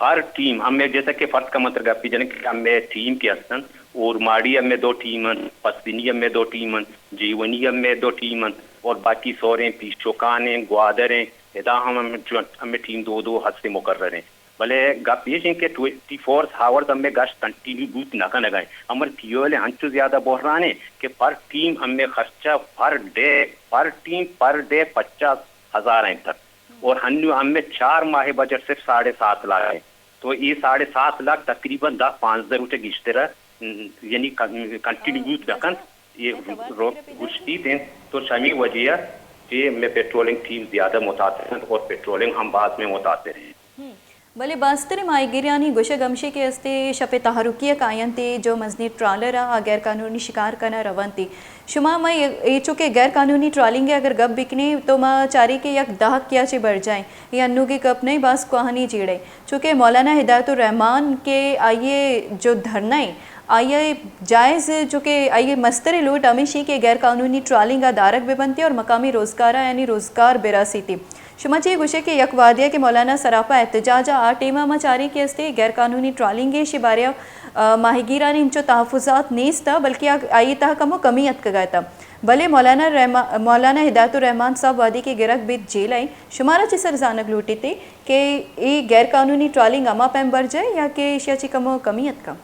ہر ٹیم، ہمیں جیسا کہ فرض کا مطلب گپی جنے کہ ہمیں ٹیم کے ہستن، اور ماڑی ہمیں دو ٹیم ہیں، پسنی ہمیں دو ٹیم ہیں، جیونی ہمیں دو ٹیم ہیں، اور باقی سوریں پیشوکان ہیں، گوادر ہیں، ادا ہم ہمیں جو-، ہمیں ٹیم دو دو ہستے مقرر ہیں۔ بلے گپ ایش ہیں کہ ٹوئنٹی فور آورز ہمیں گشت کنٹینیو بوت نہ کنگا ہیں۔ ہمیں پی او ایل ہنچو زیادہ بحران ہے کہ پر ٹیم ہمیں خرچہ پر ڈے، پر ٹیم پر ڈے پچاس ہزار ہیں تک۔ اور ہنو ہمیں چار ماہ بجٹ صرف ساڑھے سات لاکھ ہے۔ تو یہ ساڑھے سات لاکھ تقریباً دہ پانزدہ روچ گیشتر، م، یعنی کن-، کنٹینیو بوت نہ کن، یہ رو-، گشتی دیں۔ تو شمی وجہ ہے کہ میں پیٹرولنگ ٹیم زیادہ متاثر ہیں اور پیٹرولنگ ہم بعد میں متاثر ہیں۔ ہم۔ بلے باستریں ماہیگیرانی گوشگ ہمشی کہ استے شپ تحرکی ءَ کاینت جو مزنیں ٹرالر ءَ غیر قانونی شکار کنگ ءَ رونت۔ شما مئے اے چو کہ غیر قانونی ٹرالنگ ءِ اگر گپ بکنیں تو ما چاری کہ یک دہک یا چہ برجائیں۔ اے انوگی گپ نہیں، باز کوہنی جیڑے۔ چونکہ مولانا ہدایت الرحمان کہ آئی ءِ جو دھرنا ہے، آئی ءِ جائز، چونکہ آئی ءِ مستریں لوٹ ہمیشی کہ غیر قانونی ٹرالنگ ءَ دارگ بہ بنتی اور مقامی روزگار ءَ یعنی روزگار براسیتی۔ شما چے گوشے کہ یک وہدے کہ مولانا سراپا احتجاج ءَ آ ٹیم ءَ ما چاری کہ استے غیر قانونی ٹرالنگ ءِ شی بارے ءَ، آ، ماہیگیرانی انچو تحفظات نیست ءَ، بلکہ آ، آئی ءِ تہا کمو کمی اتکگ ءَ ات۔ بلے مولانا رحما-، مولانا ہدایت الرحمان صاحب وہدے کہ گرگ بیت جیل ءَ، شمارا چے سر زانگ لوٹیت کہ اے غیر قانونی ٹرالنگ ہما پیم برجئے یا کہ ایشی ءَ چے کمو کمی اتکا؟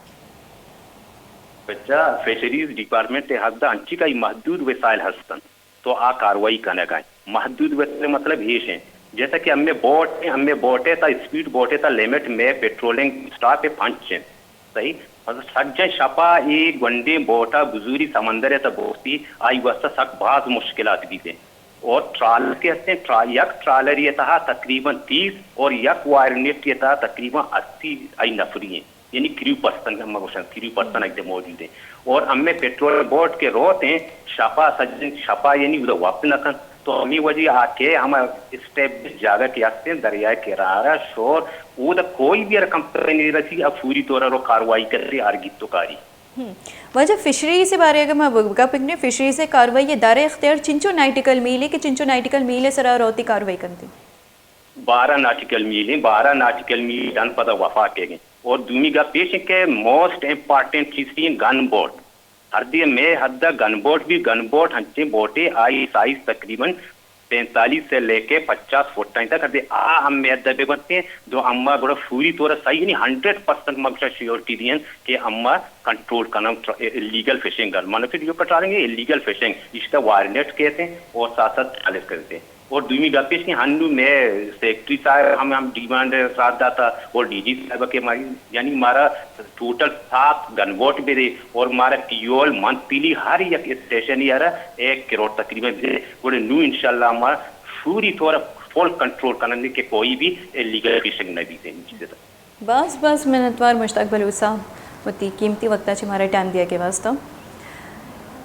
بچہ فشریز ڈپارٹمنٹ ءِ حد ءَ انچی کہ محدود وسائل ہستن۔ تو آ کاروائی کنگ ءَ انت۔ محدود وسائل مطلب ایش ہیں، جیسا کہ ہمیں بوٹ ہیں، ہمیں بوٹ ہے تا اسپیڈ بوٹ ہے تا لمٹ میں پیٹرولنگ اسٹاپ ہے پنچ ہیں، صحیح؟ مطلب سجیں شپا اے گونڈیں بوٹا بزوری سمندر ہے تا بوٹی آئی واسطہ سک باز مشکلات بیتے۔ اور ٹرالر کے ہستے ہیں، ٹرا-، یک ٹرالر یہ تہا تقریباً تیس اور یک وائر نیٹ یہ تہا تقریباً اسی آئی نفری ہیں۔ یعنی کریو پرسن، ہم گوشن کریو پرسن ایک دے موجود ہیں۔ اور ہمیں پیٹرول بوٹ کے روت ہیں، شپا سجن، شپا یعنی ادھر وقت نہ کن۔ تو ہمیں وجہ آ کے ہم اسٹیبلش جاگہ کے ہستے ہیں، دریائے کنارہ شور، ادھر کوئی بھی اگر کمپنی رسی، اب فوری طور پر کاروائی کرتے، ہر گیت تو کاری۔ ہم۔ واجہ فشریز ءِ بارے اگر ما گپ کنیں، فشریز ءِ کاروائی ءِ دار اختیار چنچو نائٹیکل میل ہے کہ چنچو نائٹیکل میل ءِ سرا روتی کاروائی کنتی؟ بارہ ناٹیکل میل ہیں، بارہ ناٹیکل میل ڈن پدا وفا کے گئے۔ اور دومی گپ پیش ہے کہ موسٹ امپورٹنٹ چیز تھی گن بوٹ۔ ہر دے میں حد گن بوٹ بھی، گن بوٹ ہنچیں بوٹے آئی سائز تقریباً پینتالیس سے لے کے پچاس فٹ تک ہر دے آ ہم میں حد بے بنتے ہیں، دو اما گڑا فوری طور صحیح یعنی ہنڈریڈ پرسنٹ مقصد شیورٹی دین کہ اما کنٹرول کنم ایلیگل فشنگ گن۔ مانو کہ جو کٹاریں گے ایلیگل فشنگ، اس کا وارنٹ کہتے ہیں اور ساتھ ساتھ چالک کرتے ہیں۔ اور دومی گپ ایش کہ ہنو میں سیکرٹری صاحب ہم، ہم ڈیمانڈ ساتھ داتا اور ڈی جی صاحب کہ ہماری، یعنی ہمارا ٹوٹل سات گن بوٹ بھی دے اور ہمارا فیول منتھلی ہر یک اسٹیشن یارا ایک کروڑ تقریباً بھی دے۔ گڑے نو انشاءاللہ ہمارا پوری طور فل کنٹرول کرنے کہ کوئی بھی ایلیگل فشنگ نہ بھی دے۔ باز باز منتوار مشتاق بلوچ صاحب، وتی قیمتی وقتا چہ مارا ٹائم دیا کے واسطہ۔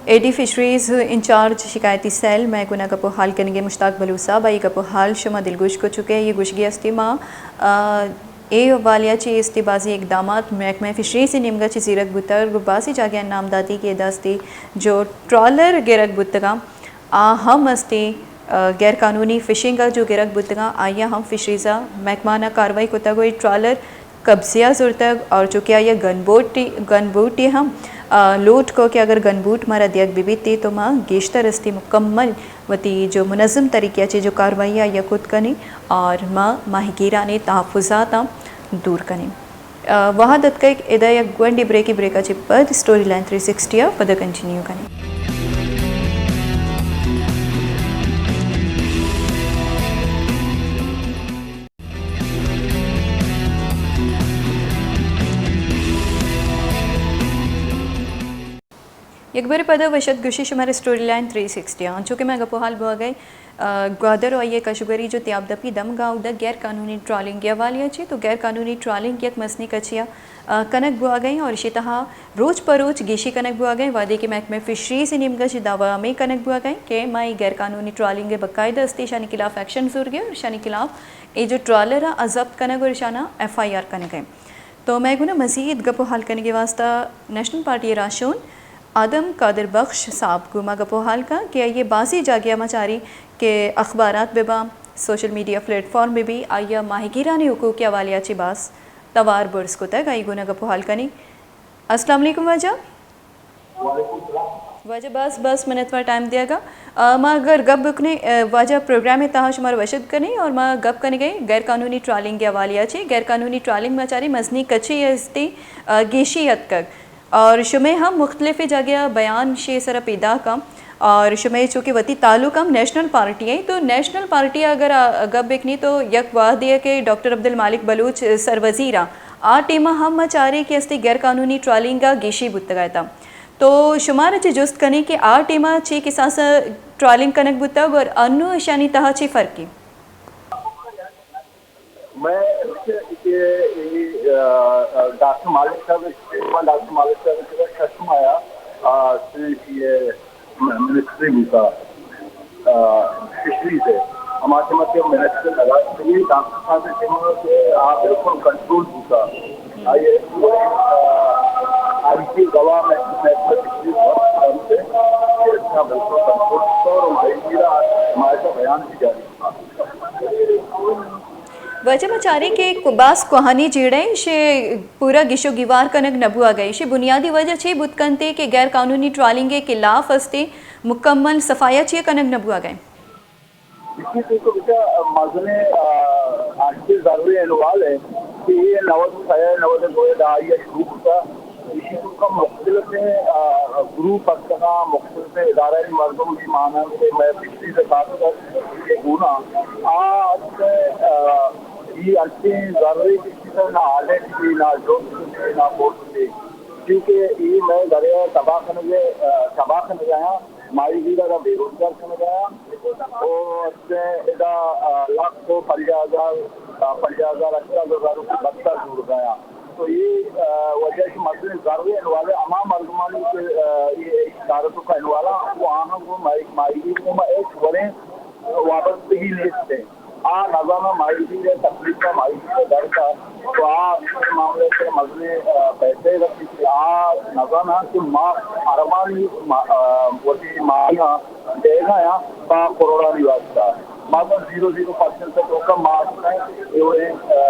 اے ڈی فشریز انچارج شکایتی سیل مئے گونا گپ و حال کنگے مشتاق بلوچ صاحب، آئی گپ و حال شما دلگوش کو چکے، یہ گوشگی استی ما، آ، اے حوالیا چی استی بازی اقدامات محکمہ فشریز نیمگا چی زیرک بوتر، گو بازی جاگہ نام داتی کہ داستی جو ٹرالر گرگ بوتگا، آ ہم استی غیر قانونی فشنگ ءَ جو گرگ بوتگاں، آئی ءَ ہم فشریز ءِ محکمہ ءَ کاروائی کتگ ءُ اے ٹرالر قبضہ ءَ زرتگ اور چونکہ آئی ءَ گن بوٹ، گن بوٹ ءَ ہم، آ، لوٹ کو کہ اگر گن بوٹ مارا دیگ بہ بیت تو ما گیشتر استی مکمل وتی جو منظم طریقہ ءَ چہ جو کاروائی آئی ءَ کت کنیں اور ما ماہیگیرانی تحفظات ءَ دور کنیں۔ آ، وہد اتکگ ادا یک گونڈیں بریکے، بریک ءَ چہ پد اسٹوری لائن تھری سکسٹی ءَ پدا کنٹینیو کنیں۔ یک برے پدا وش اتک گوشی شمارا اسٹوری لائن تھری سکسٹی ءَ۔ انچو کہ ما گپ ءُ حال بوگ ءَ ایں، آ، گوادر ءُ آئی ءِ کشوگری جو تیاب دپی دمگ ءَ اودا غیر قانونی ٹرالنگ ءِ حوالے ءَ چہ، تو غیر قانونی ٹرالنگ یک مزنیں کچے ءَ، آ، کنگ بوگ ءَ ایں اور ایشی تہا روچ پہ روچ گیشی کنگ بوگ ءَ ایں، وہدے کہ محکمہ فشریز ءِ نیمگ ءَ چہ دعویٰ ہمے کنگ بوگ ءَ ایں کہ ما اے غیر قانونی ٹرالنگ ءِ باقاعدہ استی، ایشانی خلاف ایکشن زورگ ءَ اور ایشانی خلاف اے جو ٹرالر ءَ ضبط کنگ اور ایشاناں ایف آئی آر کنگ ءَ ایں۔ تو مئے گونا مزید گپ ءُ حال کنگ ءِ واستہ نیشنل پارٹی ءِ راہشون آدم قادر بخش صاحب گوں ما گپ ءُ حال کن کہ آئی ءَ بازیں جاگہ ءَ ما چاری کہ اخبارات بہ باں، سوشل میڈیا پلیٹ فارم بہ بی، آئی ءَ ماہیگیرانی حقوق ءِ حوالے ءَ چہ باز توار برز کتگ، آئی گونا گپ ءُ حال کنیں۔ السلام علیکم واجہ۔ واجہ باز باز منتوار ٹائم دیگ ءَ۔ آ، ما اگر گپ بکنیں، آ، واجہ پروگرام ءِ تہا شمارا وش اتک کنیں اور ما گپ کنگ ءَ ایں غیر قانونی ٹرالنگ ءِ حوالے ءَ چہ۔ غیر قانونی ٹرالنگ ما چاری مزنیں کچے استی، آ، گیشی اتکگ اور شمئے ہم مختلف جاگہ ءَ بیان شے سرا پیداک ایں اور شمئے چونکہ وتی تعلق ہم نیشنل پارٹی ءَ ایں، تو نیشنل پارٹی ءَ اگر آ، گپ بکنیں تو یک وہدے ءَ کہ ڈاکٹر عبدالمالک بلوچ سروزیر اَں، آ ٹیم ءَ ہم ما چارے کہ استی غیر قانونی ٹرالنگ ءَ گیشی بوتگ ءَ اتاں۔ تو شمارا چہ جست کنیں کہ آ ٹیم ءَ چے کساس ءَ ٹرالنگ کنگ بوتگ اور انوں اشانی تہا چے فرقے؟ مئے کہ، کہ، آ، آ، ڈاکٹر مالک صاحب، ڈاکٹر مالک صاحب کہ شش ماہ ءَ، آ، سے کہ منسٹری بوتا، آ، فشریز ءِ۔ ہما ٹیم ءَ کہ منسٹر لگا، تو یہ ڈاکٹر صاحب ءِ ٹیم ءَ کہ آ بالکل کنٹرول بوتا۔ آئی ءَ، آ، آئی ءِ گواہ میں، میں فشریز ءِ، بالکل کنٹرول بوتا اور ہماری میرا، ہمارے کا بیان بھی جاری تھا۔ واجہ ما چاریں کہ کو-، باز کوہنیں جیڑہ ایں، ایشی پورا گیش ءُ گیوار کنگ نہ بوگ ءَ۔ ایشی بنیادی وجہ چے بوت کنت کہ غیر قانونی ٹرالنگ ءِ خلاف استی مکمل صفائی چے کنگ نہ بوگ ءَ؟ ایشی تو تو بچا مزنیں، آ، انچیں زرے انوال ایں کہ اے نود ءُ سئے نود ءُ دو ءَ آئی ءَ شروع کتا۔ ایشی توکا مختلفیں، آ، گروپ ہستگاں، مختلفیں ادارہ ءِ مردم بھی مانند کہ مئے فشریز ءِ کارمند کہ گونا آ ہستیں، آ، اے انچیں زرے کہ ایشی سر نہ آڈٹ بی، نہ جست بی، نہ پرس بی، کیونکہ اے مئے زرے ءَ تباہ کنگ ءَ، آ، تباہ کنگ ءَ آں، ماہی گیر ءَ را بے روزگار کنگ ءَ آں۔ او ہستیں ادا، آ، لکھ ءُ پنجاہ ہزار، آ، پنجاہ ہزار، ہشتاد ہزار روپے بستہ زورگ ءَ آں۔ تو اے، آ، وجہ کہ مزنیں زرے انوال ایں ہما مردمانی کہ، آ، اے، اے کار ءِ توکا انوال اَں، وہ آہاں گوں ماہی، ماہی گیر گوں ما ہچ وڑیں وابستگی نیست ایں۔ آ نزاناں ماہی گیر ءِ تکلیف ءَ، ماہی گیر ءِ درد ءَ، تو آ معاملہ ءَ مزنیں، آ، پیسے رسی کہ آ نزاناں کہ ما اربانی ما-، آ، وتی ماہیاں دیگ ءَ آں پہ کروڑانی واسطہ۔ ما تو زیرو زیرو پرسنٹ ءِ توکا ما ہستیں، اے وڑیں، آ،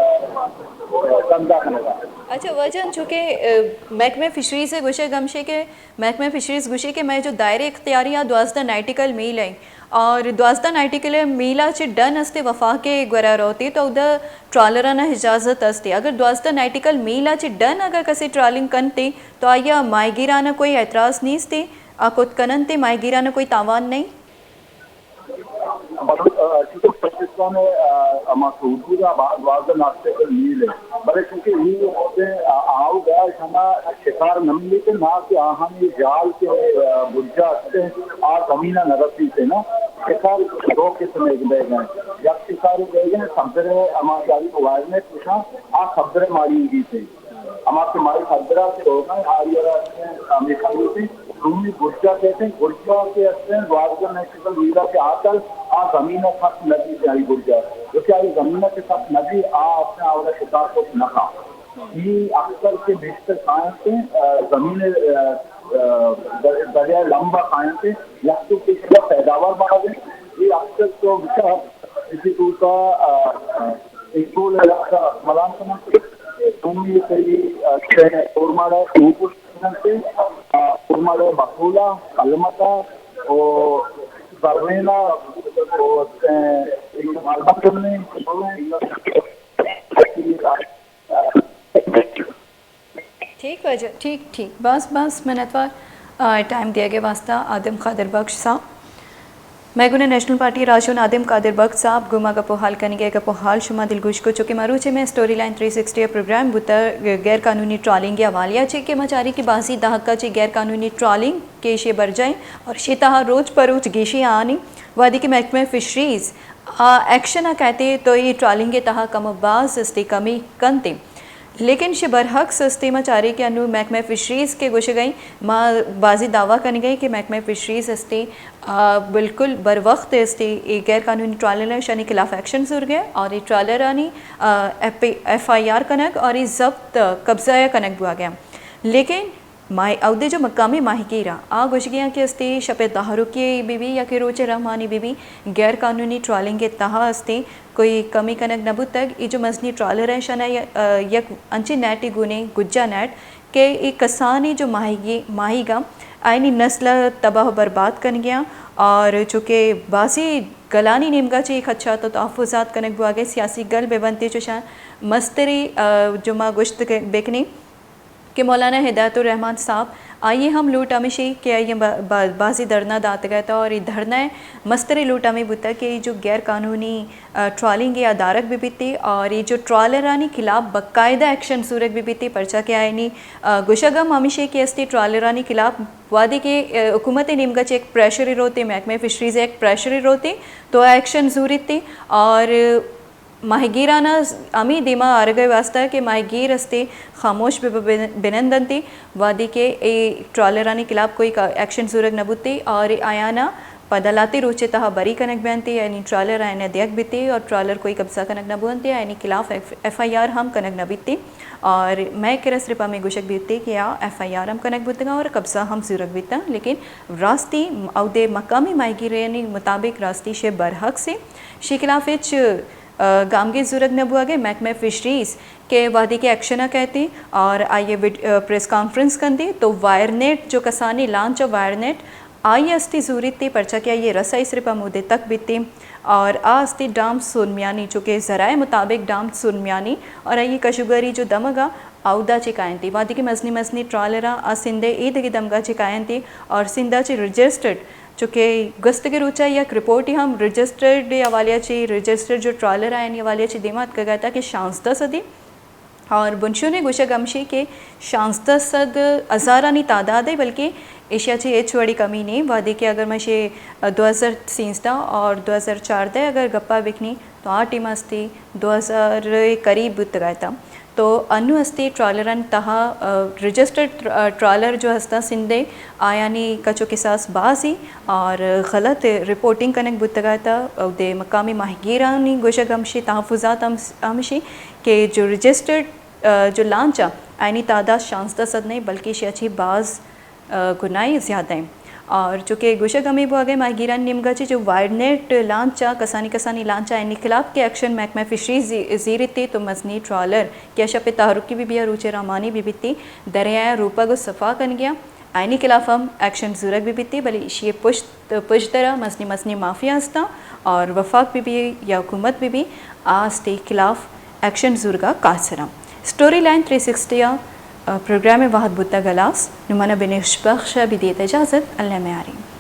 آ، دھندا کنگ ءَ۔ اچھا واجہ، چونکہ، آ، محکمہ فشریز ءِ گوشگ ہمیش ایں کہ محکمہ فشریز گوشی کہ مئے جو دائرہ اختیاری آ دوازدہ ناٹیکل میل ایں اور دوازدہ ناٹیکل میل ءَ چہ ڈن استے وفاق ءِ گورا روتے تو اودا ٹرالرانہ اجازت استے۔ اگر دوازدہ ناٹیکل میل ءَ چہ ڈن اگر کسے ٹرالنگ کنتے تو آئی ءَ ماہیگیرانہ کوئی اعتراض نیستے، آ کت کننتے، ماہیگیرانہ کوئی تاوان نئیں؟ بلوچ-، آ، چونکہ بلوچستان ءِ، آ، ہما حدود ءَ با-، دوازدہ ناٹیکل میل ایں، بلے چونکہ اے وقت ءَ، آ، آؤگ ءَ شما شکار نہ ملیت، نہ کہ آہانی جال کہ، آ، برجا است ایں، آ زمین ءَ نہ رسیت نا، شکار دو قسم ءَ بیگ ءَ ایں۔ یک شکار بیگ ءَ ایں، سمندر ءِ ہما جالی وائرنس کشاں، آ سمندر ءِ ماہیگیر ایں۔ ہما کہ ماہی سمندر ءَ کہ روگ ءَ ایں، آئی ءَ را ہمیشہ لوٹیں۔ دومی برجا کہتے ہیں، برجا کہ ہستیں، دوازدہ ناٹیکل میل ءَ کہ آتل، آ زمین ءَ سخت نزیک آئی برجا۔ جو کہ آئی زمین ءَ کہ سخت نزیک، آ ہستیں، آ وڑا شکار کت نہ کن۔ اے اکثر کہ بیشتر کاینت، آ، زمین، آ، آ، در-، دریا لمب ءَ کاینت، یک تو کہ پیداوار باز ایں، اے آرٹیکل تو ہمیشہ اسی طور کا، آ، ایک گول ہے، ایسا ملام کرنا چاہیے۔ دومی تئی، آ، اورماڑا اوپر کرنا چاہیے۔ آ، اورماڑا بقولا، کلمتا، او زرینا، او، آ، ایک مالبا کرنے۔ ٹھیک واجہ، ٹھیک، ٹھیک۔ باز، باز منتوار، آ، ٹائم دیگ ءِ واسطہ آدم قادر بخش صاحب۔ مئے گون ءَ نیشنل پارٹی ءِ راہشون آدم قادر بخش صاحب گوں ما گپ ءُ ہال کنگ ءَ، گپ ءُ ہال شما دلگوش کت، چونکہ مروچی مئے اسٹوری لائن تھری سکسٹی ءِ پروگرام بوتگ غیر قانونی ٹرالنگ ءِ حوالہ ءَ چہ کہ ما چاری کہ بازیں دہک ءَ چہ غیر قانونی ٹرالنگ کہ ایشی برجاہ ایں اور ایشی تہا روچ پہ روچ گیشیں آنی وہدے کہ محکمہ فشریز آ ایکشن ءَ کئیت تو اے ٹرالنگ ءِ تہا کم ءُ باز استے کمی کنت۔ لیکن ایشی برعکس استے ما چاریں کہ انوں محکمہ فشریز کہ گوشگ ءَ ایں، ما بازیں دعویٰ کنگ ءَ ایں کہ محکمہ فشریز استے، آ، بالکل بر وقت استے اے غیر قانونی ٹرالر ءَ ایشانی خلاف ایکشن زورگ ءَ اور اے ٹرالرانی، آ، ایف، ایف آئی آر کنگ اور اے ضبط، قبضہ ءَ کنگ بوگ ءَ۔ لیکن ماہ-، اودے جو مقامی ماہیگیراں آ گوشگ ءَ اَنت کہ استے شپ ءِ تہارکی بہ بی یا کہ روچ ءِ رحمانی بہ بی، غیر قانونی ٹرالنگ ءِ تہا استے کوئی کمی کنگ نہ بوتگ۔ اے جو مزنیں ٹرالر ایں، ایشاں ءَ، آ، یک انچیں نیٹے گون ایں، گجا نیٹ، کہ اے کسانیں جو ماہیگی، ماہیگاں آیانی نسل ءَ تباہ ءُ برباد کنگ ءَ اَنت اور چونکہ بازیں گلانی نیمگ ءَ چہ اے خدشات ءُ تحفظات کنگ بوگ ءَ، سیاسی گل بہ بنت، چوشاں مستریں، آ، جو ما گوشت بہ کنیں کہ مولانا ہدایت الرحمن صاحب، آئی ءِ ہم لوٹ ہمیش ایں کہ آئی ءَ با-، با-، بازیں دھرنا داتگ ات اور اے دھرنا ءِ مستریں لوٹ ہمے بوتگ کہ اے جو غیر قانونی، آ، ٹرالنگ ءِ آ دارگ بہ بیت اور اے جو ٹرالرانی خلاف باقاعدہ ایکشن زورگ بہ بیت، پرچا کہ آیانی، آ، گوشگ ہم ہمیش ایں کہ استے ٹرالرانی خلاف وہدے کہ، آ، حکومت ءِ نیمگ ءَ چہ یک پریشرے روت، محکمہ فشریز ءَ یک پریشرے روت تو ایکشن زوریت اور ماہیگیران ءَ ہمے دیما آرگ ءِ واستہ کہ ماہیگیر استے خاموش بہ، بہ، بہ نندنت، وہدے کہ اے ٹرالرانی خلاف کوئی کا-، ایکشن زورگ نہ بوت اور آیانا پدا لہتے روچ ءِ تہا بری کنگ بنت، یعنی ٹرالر آیانا دیگ بیت اور ٹرالر کوئی قبضہ کنگ نہ بنت، آیانی خلاف ایف، ایف آئی آر ہم کنگ نہ بیت اور مئے کرا صرف ہمے گوشگ بیت کہ آ ایف آئی آر ہم کنگ بوتگ اور قبضہ ہم زورگ بیت، لیکن راستی اودے مقامی ماہیگیرانی مطابق راستی شے برعکس ایں، شے خلاف ہچ آ، گامگیج زورگ نہ بوگ ءَ۔ محکمہ فشریز کہ وہدے کہ ایکشن ءَ کئیت اور آئی ءَ ویڈ-، آ، پریس کانفرنس کنت تو وائر نیٹ جو کسانیں لانچ ءَ وائر نیٹ آئی ءَ استے زوریت، پرچا کہ آئی ءِ رسائی صرف ہمودے تک بیت اور آ استے ڈام سونمیانی، چونکہ ذرائع مطابق ڈام سونمیانی اور آئی ءِ کشوگری جو دمگ ءَ اودا چہ کاینت۔ وہدے کہ مزنیں مزنیں ٹرالراں آ سندھ ءِ اے دگہ دمگاں چہ کاینت اور سندھ ءَ چہ رجسٹرڈ، چونکہ گوستگیں روچ ءَ یک رپورٹے ہم رجسٹرڈ ءِ حوالہ ءَ چہ، رجسٹرڈ جو ٹرالر آیانی حوالہ ءَ چہ دیما اتکگ ات کہ شانزدہ سدی اور بنشون ءِ گوشگ ہمیش ایں کہ شانزدہ سد ہزارانی تعداد ءَ، بلکہ ایشی ءَ چہ ہچ وڑیں کمی نیں۔ وہدے کہ اگر ما ایشی دو ہزار سیزدہ اور دو ہزار چاردہ ءِ اگر گپا بکنیں تو آ ٹیم استے دو ہزار ءِ قریب بوتگ ات۔ تو انوں استے ٹرالرانی تہا، آ، رجسٹرڈ ٹر-، آ، ٹرالر جو ہستاں سندھ ءِ، آیانی کچ ءُ کساس باز ایں اور غلط رپورٹنگ کنگ بوتگ ات۔ اودے مقامی ماہیگیرانی گوشگ ہمیش ایں، تحفظات ہم، ہمیش ایں کہ جو رجسٹرڈ، آ، جو لانچ ایں، آیانی تعداد شانزدہ سد نہ ایں، بلکہ ایشی ءَ چہ باز آ، گناہ زیادہ ایں۔ اور چونکہ گوشگ ہمے بوگ ءَ ماہیگیرانی نیمگ ءَ چہ جو وائر نیٹ لانچ ءَ، کسانیں کسانیں لانچ ءَ، آیانی خلاف کہ ایکشن محکمہ فشریز زی-، زیریت تو مزنیں ٹرالر کہ شپ ءِ تہارکی بہ بی یا روچ ءِ رحمانی بہ بیت، دریا ءَ روپگ ءُ صفا کنگ ءَ، آیانی خلاف ہم ایکشن زورگ بہ بیت، بلے ایشی ءِ پشت، پشدر ءَ مزنیں مزنیں مافیا ہستاں اور وفاق بہ بی یا حکومت بہ بی، آ استے خلاف ایکشن زورگ ءَ قاصر اَنت۔ اسٹوری لائن تھری سکسٹی ءِ، آ، پروگرام ءِ وہد بوتگ ہلاس۔ نوں من ءَ بنش بخش ءَ بدیت اجازت۔ اللہ میاریں۔